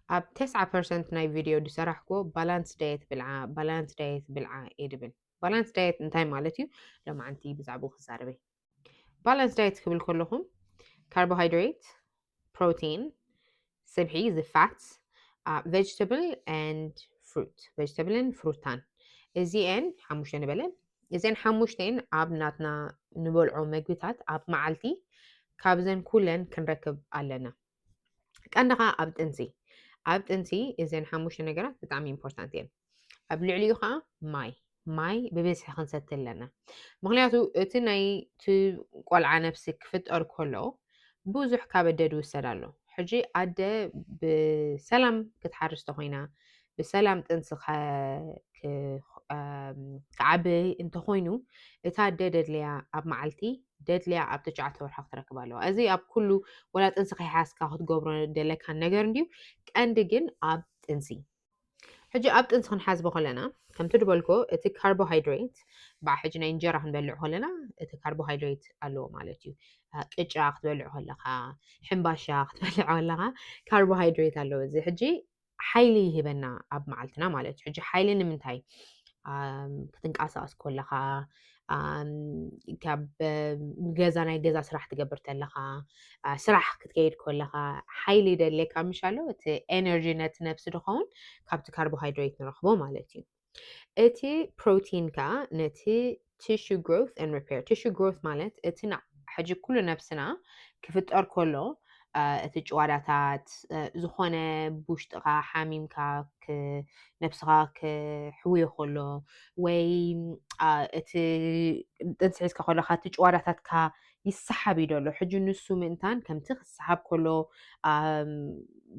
ኣብ ተስዓ ፐርሰንት ናይ ቪድዮ ዝሰራሕክዎ balance diet ብልዓ፣ balance diet ብልዓ እየ ድብል። Balance diet እንታይ ማለት እዩ? ሎማዓንቲ ብዛዕባኡ ክዛረበ። Balance diet ክብል ከለኹ ካርቦሃይድሬት፣ ፕሮቲን፣ ስብሒ፣ እዚ fats፣ vegetable and fruit፣ vegetable ን ፍሩታን፣ እዚኤን ሓሙሽተ ንበለን። እዚኤን ሓሙሽተን ኣብ ናትና ንበልዖ መግብታት ኣብ መዓልቲ ካብዘን ኩለን ክንረክብ ኣለና። ቀንዲ ኸዓ ኣብ ጥንሲ፣ ኣብ ጥንሲ እዘን ሓሙሽተ ነገራት ብጣዕሚ ኢምፖርታንት እየን። ኣብ ልዕሊኡ ኸዓ ማይ፣ ማይ ብብዝሒ ክንሰቲ ኣለና። ምኽንያቱ እቲ ናይ እቲ ቆልዓ ነብሲ ክፍጠር ከሎ ብዙሕ ካብ ኣደ ዝውሰድ ኣሎ። ሕጂ ኣደ ብሰላም ክትሓርስ ተኾይና፣ ብሰላም ጥንሲ ክዓቢ እንተኾይኑ፣ እታ ኣደ ደድልያ ኣብ መዓልቲ ደድልያ ኣብ ትሽዓተ ወርሓ ክትረክብ ኣለዋ። እዚ ኣብ ኩሉ፣ ወላ ጥንሲ ከይሓዝካ ክትገብሮ ደለካ ነገር እንድዩ፣ ቀንዲ ግን ኣብ ጥንሲ። ሕጂ ኣብ ጥንሲ ክንሓስቦ ከለና፣ ከምቲ ዝበልኮ፣ እቲ ካርቦሃይድሬት፣ ብዓ ሕጂ ናይ እንጀራ ክንበልዕ ከለና እቲ ካርቦሃይድሬት ኣለዎ ማለት እዩ። ቅጫ ክትበልዕ ከለኻ፣ ሕምባሻ ክትበልዕ ከለኻ ካርቦሃይድሬት ኣለዎ። እዚ ሕጂ ሓይሊ ይህበና ኣብ መዓልትና ማለት እዩ። ሕጂ ሓይሊ ንምንታይ? ክትንቀሳቐስ ከለኻ፣ ካብ ገዛ ናይ ገዛ ስራሕ ትገብር ተለኻ፣ ስራሕ ክትከይድ ከለኻ ሓይሊ ደድልየካ ምሻሎ፣ እቲ ኤነርጂ ነቲ ነብሲ ድኸውን ካብቲ ካርቦሃይድሬት ንረኽቦ ማለት እዩ። እቲ ፕሮቲን ከኣ ነቲ tissue growth and repair፣ tissue growth ማለት እቲ ሕጂ ኩሉ ነብስና ክፍጠር ከሎ፣ እቲ ጭዋዳታት፣ ዝኾነ ብውሽጥኻ ሓሚምካ፣ ነብስኻ ክሕውዮ ከሎ፣ ወይ እቲ ጥንሲ ሒዝካ ከለኻ እቲ ጭዋዳታትካ ይሰሓብ እዩ ደሎ። ሕጂ ንሱ ምእንታን ከምቲ ክሰሓብ ከሎ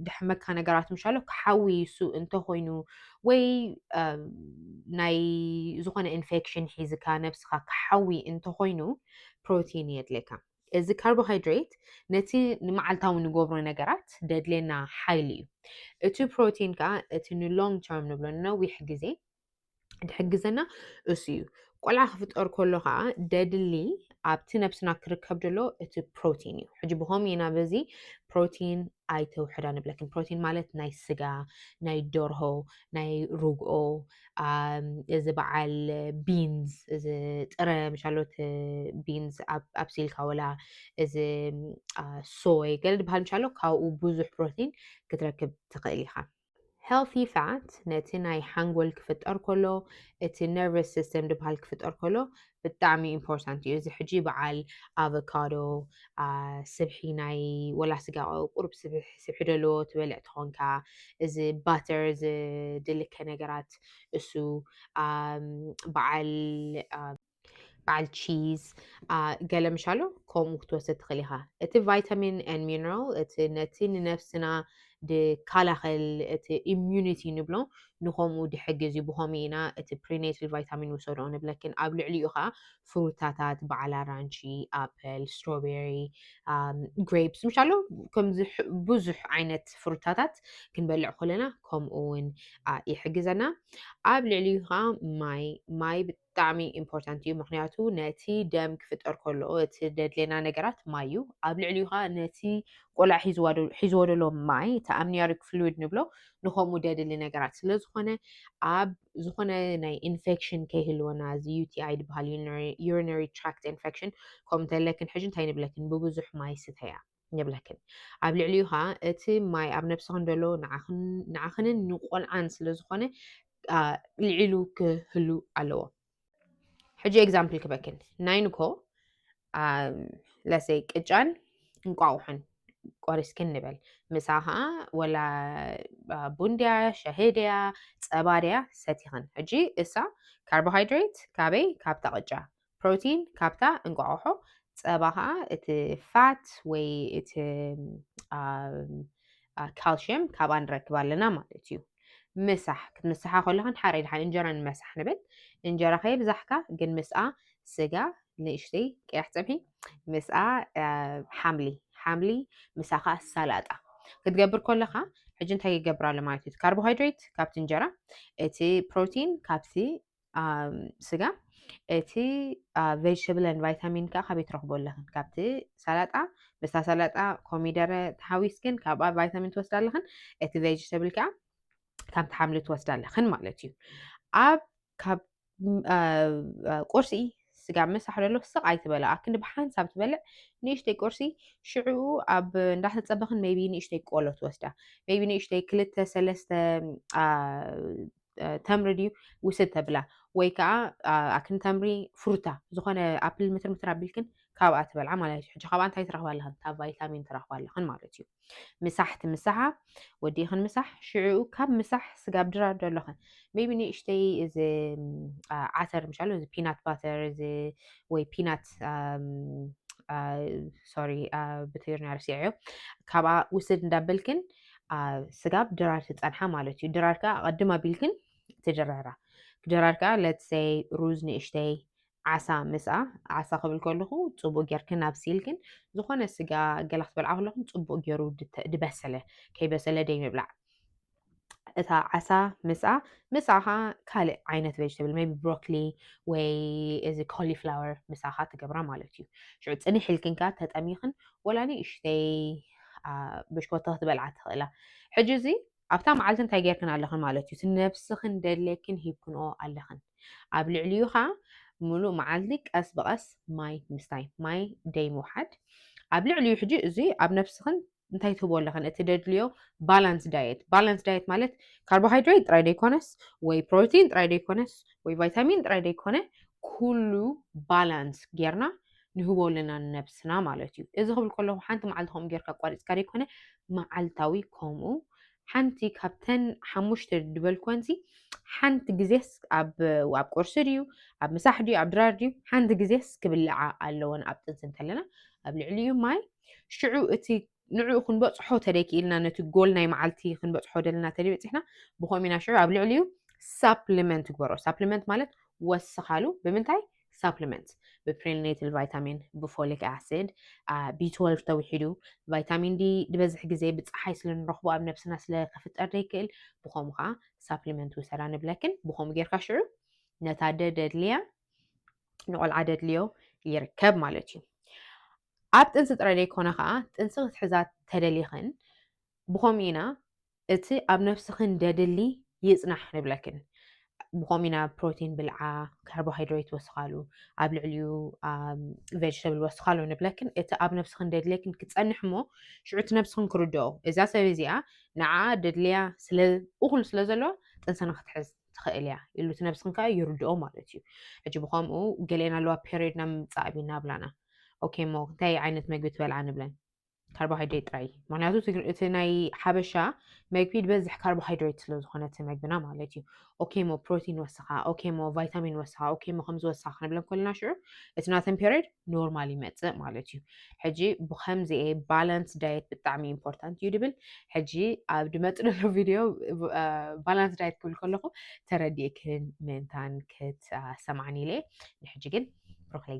ድሕመካ ነገራት ምሻሎ ክሓዊ እሱ እንተኾይኑ፣ ወይ ናይ ዝኾነ ኢንፌክሽን ሒዝካ ነብስኻ ክሓዊ እንተኾይኑ፣ ፕሮቲን የድልየካ። እዚ ካርቦሃይድሬት ነቲ ንመዓልታዊ ንገብሮ ነገራት ደድልየና ሓይሊ እዩ። እቲ ፕሮቲን ከኣ እቲ ንሎንግ ተርም ንብሎ፣ ንነዊሕ ግዜ ድሕግዘና እሱ እዩ። ቆልዓ ክፍጠር ከሎ ከኣ ደድሊ ኣብቲ ነብስና ክርከብ ደሎ እቲ ፕሮቲን እዩ። ሕጂ ብኸምኡ ኢና በዚ ፕሮቲን ኣይተውሕዳ ንብለክን። ፕሮቲን ማለት ናይ ስጋ፣ ናይ ደርሆ፣ ናይ ርግኦ፣ እዚ በዓል ቢንስ፣ እዚ ጥረ ምሻሎት ቢንስ ኣብሲልካ፣ ወላ እዚ ሶይ ገለ ዝበሃል ምሻሎ፣ ካብኡ ብዙሕ ፕሮቲን ክትረክብ ትኽእል ኢኻ። ሄልቲ ፋት ነቲ ናይ ሓንጎል ክፍጠር ከሎ፣ እቲ ነርቨስ ሲስተም ዝበሃል ክፍጠር ከሎ ብጣዕሚ ኢምፖርታንት እዩ። እዚ ሕጂ በዓል ኣቨካዶ፣ ስብሒ፣ ናይ ወላ ስጋ ቁሩብ ስብሒ ዘለዎ ትበልዕ ተኾንካ፣ እዚ ባተር ዝድልከ ነገራት፣ እሱ በዓል በዓል ቺዝ፣ ገለ ምሻሎ ከምኡ ክትወስድ ትኽእል ኢኻ። እቲ ቫይታሚን ኤን ሚነራል፣ እቲ ነቲ ንነብስና ድከላኸል፣ እቲ ኢሚዩኒቲ ንብሎ፣ ንኸምኡ ድሕግዝ እዩ። ብኸምኡ ኢና እቲ ፕሪኔታል ቫይታሚን ውሰዶ ንብለክን። ኣብ ልዕሊኡ ኸዓ ፍሩታታት፣ በዓል ኣራንቺ፣ ኣፕል፣ ስትሮቤሪ፣ ግሬፕስ፣ ምሻሎ ከምዚ ብዙሕ ዓይነት ፍሩታታት ክንበልዕ ከለና ከምኡ እውን ይሕግዘና። ኣብ ልዕሊኡ ኸዓ ማይ፣ ማይ ብጣዕሚ ኢምፖርታንት እዩ። ምኽንያቱ ነቲ ደም ክፍጠር ከሎ እቲ ደድሌና ነገራት ማይ እዩ። ኣብ ልዕሊኡ ኸዓ ነቲ ቆልዓ ሒዝዎ ዘሎ ማይ፣ እቲ ኣምኒዮቲክ ፍሉይድ ንብሎ፣ ንኸምኡ ደድሊ ነገራት ስለ ዝኾነ፣ ኣብ ዝኾነ ናይ ኢንፌክሽን ከይህልወና፣ እዚ ዩ ቲ ኣይ ዝበሃል፣ ዩሪነሪ ትራክት ኢንፌክሽን፣ ከምኡ እንተለክን ሕጂ እንታይ ንብለክን? ብብዙሕ ማይ ስተያ ንብለክን። ኣብ ልዕሊኡ ኸዓ እቲ ማይ ኣብ ነብስኽን ዘሎ ንዓኽንን ንቆልዓን ስለ ዝኾነ ልዒሉ ክህሉ ኣለዎ። ሕጂ ኤግዛምፕል ክበክን፣ ናይ ንኮ ለሰይ ቅጫን እንቋቑሖን ቆሪስክን ንበል። ምሳ ኸዓ ወላ ቡን ድያ፣ ሻሂ ድያ፣ ጸባ ድያ ሰቲኽን። ሕጂ እሳ ካርቦሃይድሬት ካበይ? ካብታ ቅጫ። ፕሮቲን ካብታ እንቋቑሖ። ጸባ ኸዓ እቲ ፋት ወይ እቲ ካልሽየም ካብኣ ንረክብ ኣለና ማለት እዩ። ምሳሕ ክትምስሓ ከለኽን ሓረይ ድሓን እንጀራ ንመሳሕ ንብል። እንጀራ ከየብዛሕካ ግን ምስኣ ስጋ ንእሽተይ ቅያሕ ጸብሒ፣ ምስኣ ሓምሊ፣ ሓምሊ ምሳኻ ሰላጣ ክትገብር ከለኻ፣ ሕጂ እንታይ ይገብር ኣሎ ማለት እዩ? እቲ ካርቦሃይድሬት ካብቲ እንጀራ፣ እቲ ፕሮቲን ካብቲ ስጋ፣ እቲ vegetable and vitamin ከዓ ካበይ ትረኽቦ ኣለኽን? ካብቲ ሰላጣ፣ ምስታ ሰላጣ ኮሚደረ ተሓዊስክን ካብኣ ቫይታሚን ትወስዳ ኣለኽን። እቲ vegetable ከዓ ካብቲ ሓምሊ ትወስዳ ኣለኽን ማለት እዩ። ኣብ ካብ ቁርሲ ስጋ ምሳሕ ደሎ ስቕ ኣይትበላ። ኣክንዲ ብሓንሳብ ትበልዕ ንእሽተይ ቁርሲ፣ ሽዕኡ ኣብ እንዳተጸበኽን maybe ንእሽተይ ቆሎ ትወስዳ። Maybe ንእሽተይ ክልተ ሰለስተ ተምሪ ድዩ ውስድ ተብላ፣ ወይ ከዓ ኣክን ተምሪ፣ ፍሩታ፣ ዝኾነ ኣፕል ምትር ምትር ኣቢልክን ካብኣ ትበልዓ ማለት እዩ። ሕጂ ካብኣ እንታይ ትረኽባ ኣለኽን? ካብ ቫይታሚን ትረኽባ ኣለኽን ማለት እዩ። ምሳሕ ትምሳሓ፣ ወዲእኽን ምሳሕ፣ ሽዕኡ ካብ ምሳሕ ስጋብ ድራር ደለኽን maybe ንእሽተይ እዚ ዓተር ምሻሉ፣ እዚ peanut butter እዚ ወይ peanut፣ sorry፣ ብትግርኛ ረሲዐዮ፣ ካብኣ ውስድ እንዳበልክን ስጋብ ድራር ትጸንሓ ማለት እዩ። ድራር ከዓ ኣቐድም ኣቢልክን ትድረራ። ድራር ከዓ let's say ሩዝ ንእሽተይ፣ ዓሳ ምስኣ፣ ዓሳ ክብል ከለኹ ጽቡቕ ጌርክን ኣብሲልክን፣ ዝኾነ ስጋ ገላ ክትበልዓ ከለኹም ጽቡቕ ገይሩ ድተ- ድበሰለ፣ ከይበሰለ ደይ ምብላዕ። እታ ዓሳ ምስኣ፣ ምስኣ ከዓ ካልእ ዓይነት vegetable maybe ብሮኮሊ ወይ እዚ ኮሊፍላወር ምስኣ ከዓ ትገብራ ማለት እዩ። ሽዑ ጽንሕ ኢልክን ከዓ ተጠሚኽን ወላ ንእሽተይ ብሽኮቲ ክትበልዓ ትኽእላ። ሕጂ እዚ ኣብታ መዓልቲ እንታይ ጌርክን ኣለኽን ማለት እዩ? እቲ ነብስኽን ደድልየክን ሂብክንኦ ኣለኽን። ኣብ ልዕሊኡ ኸዓ ምሉእ መዓልቲ ቀስ ብቐስ ማይ ምስታይ፣ ማይ ደይ ምውሓድ። ኣብ ልዕሊኡ ሕጂ እዚ ኣብ ነብስኽን እንታይ ትህቦ ኣለኽን? እቲ ደድልዮ balance diet። Balance diet ማለት ካርቦሃይድሬት ጥራይ ደይኮነስ ወይ ፕሮቲን ጥራይ ደይኮነስ ወይ ቫይታሚን ጥራይ ደይኮነ ኩሉ ባላንስ ጌርና ንህቦ ኣለና ንነብስና ማለት እዩ። እዚ ክብል ከለኹ ሓንቲ መዓልቲ ከምኡ ጌርካ ኣቋሪፅካ ደይኮነ፣ መዓልታዊ ከምኡ ሓንቲ ካብተን ሓሙሽተ ዝበልኩወንሲ ሓንቲ ግዜስ ኣብ ኣብ ቁርሲ ድዩ ኣብ ምሳሕ ድዩ ኣብ ድራር ድዩ ሓንቲ ግዜስ ክብልዓ ኣለወን ኣብ ጥንሲ እንተለና ኣብ ልዕሊኡ ማይ ሽዑ እቲ ንዕኡ ክንበፅሖ ተደይክኢልና ነቲ ጎል ናይ መዓልቲ ክንበፅሖ ደለና ተደይ በፂሕና ብኮሚና ሽዑ ኣብ ልዕሊኡ ሳፕሊመንት ግበሮ። ሳፕሊመንት ማለት ወስኻሉ ብምንታይ? ሳፕሊመንት ብፕሪኒቴል ቫይታሚን፣ ብፎሊክ ኣሲድ፣ ቢ12 ተውሒዱ። ቫይታሚን ዲ ዝበዝሕ ግዜ ብፀሓይ ስለ ንረኽቦ ኣብ ነብስና ስለ ክፍጠር ዘይክእል ብኸምኡ ከዓ ሳፕሊመንት ውሰዳ ንብለክን። ብኸምኡ ጌርካ ሽዑ ነታ ደደድልያ ንቆልዓ ደድልዮ ይርከብ ማለት እዩ። ኣብ ጥንሲ ጥራይ ዘይኮነ ከዓ ጥንሲ ክትሕዛ ተደሊኽን ብኸምኡ ኢና እቲ ኣብ ነብስኽን ደድሊ ይፅናሕ ንብለክን። ብኸምኡ ኢና ፕሮቲን ብልዓ፣ ካርቦሃይድሬት ወስኻሉ፣ ኣብ ልዕሊኡ ቬጅተብል ወስኻሉ ንብለክን። እቲ ኣብ ነብስኽን ደድልየክን ክፀንሕ እሞ ሽዑ እቲ ነብስኽን ክርድኦ እዛ ሰብ እዚኣ ንዓ ደድልያ ስለ እኹል ስለ ዘለዋ ጥንስና ክትሕዝ ትኽእል እያ ኢሉ እቲ ነብስኽን ከዓ ይርድኦ ማለት እዩ። ሕጂ ብኸምኡ ገሌና ኣለዋ ፔሪዮድና ምምፃእ ቢና ብላና ኦኬ እሞ እንታይ ዓይነት መግቢ ትበልዓ ንብለን ካርቦሃይድሬት ጥራይ። ምክንያቱ እቲ ናይ ሓበሻ መግቢ ዝበዝሕ ካርቦሃይድሬት ስለዝኾነ እቲ መግብና ማለት እዩ። ኦኬ ሞ ፕሮቲን ወስኻ፣ ኦኬ ሞ ቫይታሚን ወስኻ፣ ኦኬ ሞ ከምዚ ወስኻ ክንብለን ከለና ሽዑ እቲ ናተን ፔሪድ ኖርማል ይመፅእ ማለት እዩ። ሕጂ ብከምዚ ባላንስ ዳየት ብጣዕሚ ኢምፖርታንት እዩ ድብል። ሕጂ ኣብ ድመፅ ደሎ ቪድዮ ባላንስ ዳየት ክብል ከለኹ ተረዲእክን ምእንታን ክትሰማዕኒ ኢለ። ንሕጂ ግን ብሮኮሊ